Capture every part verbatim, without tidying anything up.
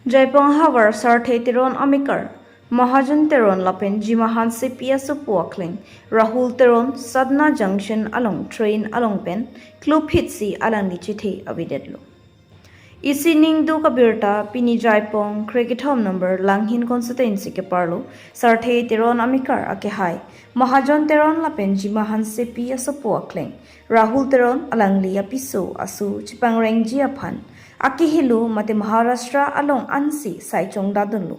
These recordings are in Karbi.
Jaipong havar Sarthe Teron amekar, Mahajan Teron lapen Jima Hansepi asopo akleng, Rahul Teron, Satna Junction along train along pen kluphitsi alangli chethe avedetlo. Isi ningduk abirta pini Jaipong krekethom number Langhin constituency keparlo Sarthe Teron amekar akehai Mahajan Teron lapen Jima Hansepi asopo akleng Rahul Teron alangli apiso aso chepangrengji aphan akehelo mate Maharashtra along ansi sai chongdadunlo.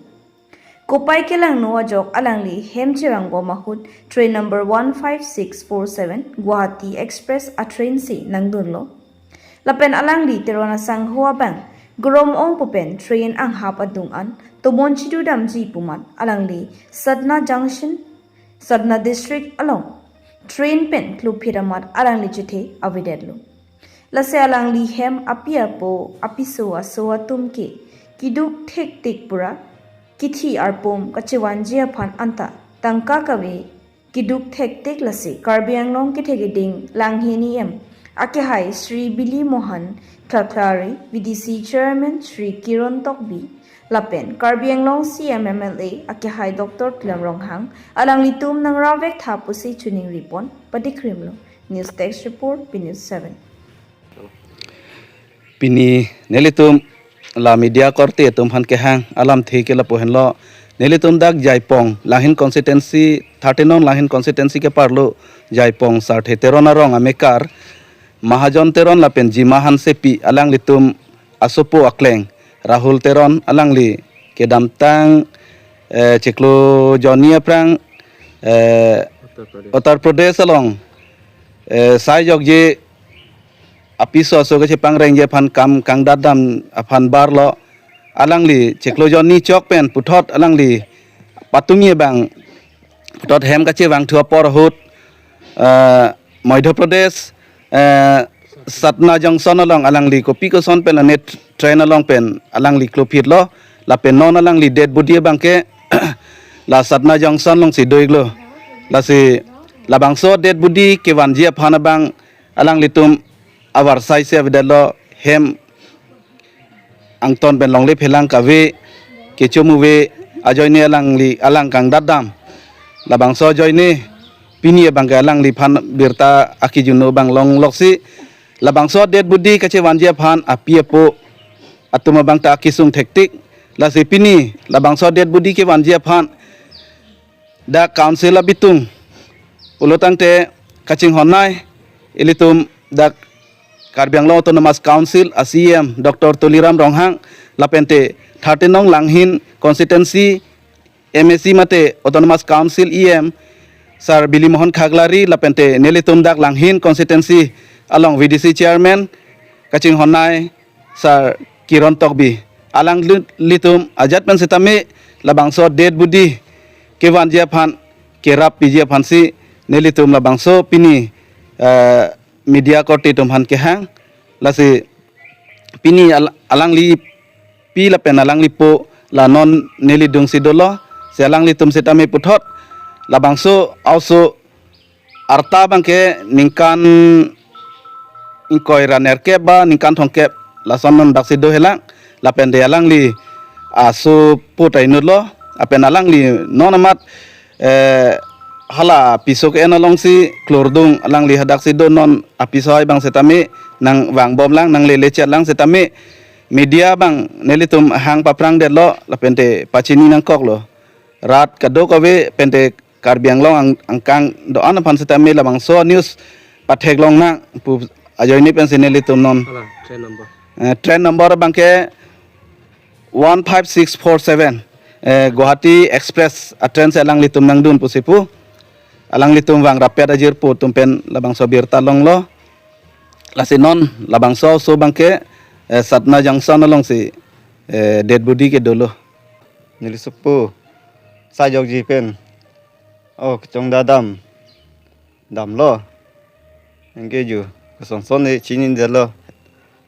Kopai kelangno ajok alangli hem chevangbom ahut train number one five six four seven Guwahati Express atrain si nangdunlo. Lapen alangli Teron asangho abang gorom ongpo pen train anghap adung an tomon chidudamji pu amat alangli Satna Junction, Satna District along train pen kluphit amat alangli chethe avedetlo. Lasi alangli hem api apo apiso aso atum ke keduk thektik pura kithi arpum kachevanji aphan anta tangka kave keduk thektik lasi Karbi Anglong kethek keding Langhin E M akehai Shri Bili Mohan Khaklari, V D C Chairman Shri Kiron Tokbi, lapen Karbi Anglong C E M M L A akehai Doctor Tuliram Ronghang alanglitum nangrap vek tha pusi choningri pon padikrimlo. News Desk Report, P News seven. Pini nelitum la media korte atum aphan kehang alamthe ke lapu henlo. Nelitum dak Jaipong Langhin constituency, thirty nong Langhin constituency keparlo Jaipong Sarthe Teron arong amekar Mahajan Teron lapen Jima Hansepi alanglitum asopo akleng Rahul Teron alangli kedamtang eh, chiklo jonni aphrang eh, Uttar Pradesh along eh, sai jokji apiso aso kachepangrengji aphan kam kangdadam aphan barlo. Alangli chiklo jonni chok pen puthot alangli patumi abang puthot hem kachevangthu apor ahut eh, Madhya Pradesh eh, Satna Junction along alangli kopi koson pen lane train along pen alangli kluphitlo, lapen non alangli dead body abangke la Satna Junction alongsi do-iklo. Lasi labangso dead body kevanji aphan abang alanglitum avarsai si avedetlo, hem angton pen longle phelang kave kecho muve ajoine alangli alang kangdadam. Labangso ajoine pini abangke alangliphan birta akijunno abang longloksi labangso dead body kachevanji aphan api apo atum abang ta akisung thektik. Lasi pini labangso dead body kevanji aphan dak council abitung pulo tangte kachinghon nai ilitum dak Karbi Anglong Autonomous Council a C E M Doctor Tuliram Ronghang lapente thirty nong Langhin constituency M A C mate Autonomous Council E M Sir Bili Mohan Khaklari lapente nelitum dak Langhin constituency along V D C chairman kachinghon nai Sir Kiron Tokbi, alanglitum ajat pen setame labangso dead body kevanji aphan kerap piji aphansi nelitum labangso pini eh, media korte atum aphan kehang. Lasi pini al- alangli pi lapen alangli po la non neli dungsi dolo, si alanglitum setame puthot labangso a-oso arta abangke ningkan ingkoi ra nerkep ba ningkan thomkep lason non daksi dohelang, lapente alangli asopo ta inutlo, lapen alangli non amat eh, hala apiso ke-en alongsi klordung, alangli hadaksi do, non apiso hai abang setame nangvangbomlang, nanglele chetlang setame media abang nelitum hang paphrangdetlo lapente pachini nangkoklo. Rat kadokave pente Karbi Anglong ang- angkang do-an aphan setame labangso news patheklong nang pu ajoine pensi nelitum non. Hala, train number. Eh, train number abangke one five six four seven, eh, Guwahati Express atrain si alanglitum nangdun pusi pu. Alanglitum vangrap-et ajirpo atum pen labangso birta longlo. Lasi non labangso a-oso abangke eh, Satna Junction alongsi eh, dead body ke dolo. Neli sopo sai jokji pen, oh, kachongdadam damlo. Anke ju kosonson ne chinidetlo.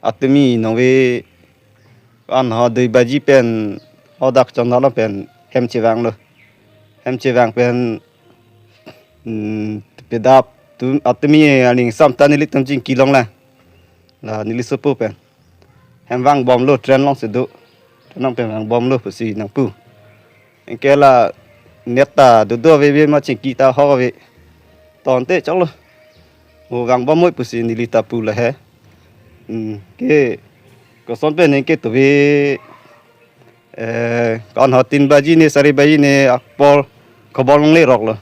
Atumi nongve an ho dui baji pen, ho dak chondalo pen hem chevanglo. Hem chevang pen mm, pedap tu atumi aning sam ta nelitum chingki longlang. La neli sopo pen hem vangbomlo, train alongsi do. nang pen vangbomlo pusi nangpu. Anke la net ta dodo aveve ma chingki ta hok ave. Tangte choklo. Mo vangbom moi pusi neli ta pu lahe. Hmm, ke koson pen anke tuve, eh, kon ho tin baji ne sari baji ne apor khobor nangleroklo.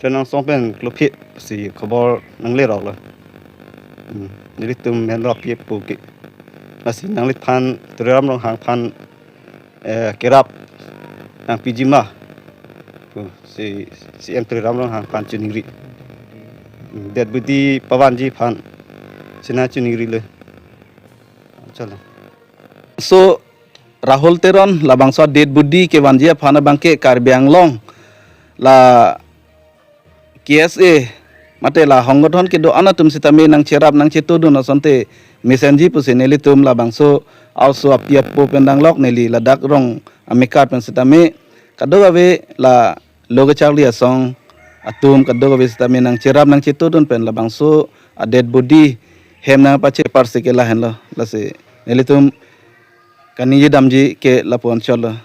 Chen Angsong pen klophi si khobor nangleroklo. Hmm, nelitum men rok ke pu ke. Lasi nangliphan Tuliram Ronghang aphan, eh, kerap nangpiji ma. Pu si C M Tuliram Ronghang aphan chiningri. Hmm, dead body pavanji aphan si nangchiningrilo. Chalo. So Rahul Teron labangso dead body kevanji aphan abangke Karbi Anglong la K S A mate la honggothon kedo-an atum sitame nangcherap nangchetodun asonte mesenji pusi nelitum labangso a-oso api apo pen danglok neli ladak rong amekar pen sitame kadokave la lo kacharli asong atum kadokave sitame nangcherap nangchetodun pen labangso a-dead body hem nangpacheparsi ke lahenlo. Lasi nelitum kaningje damji ke lapu-an chotlo.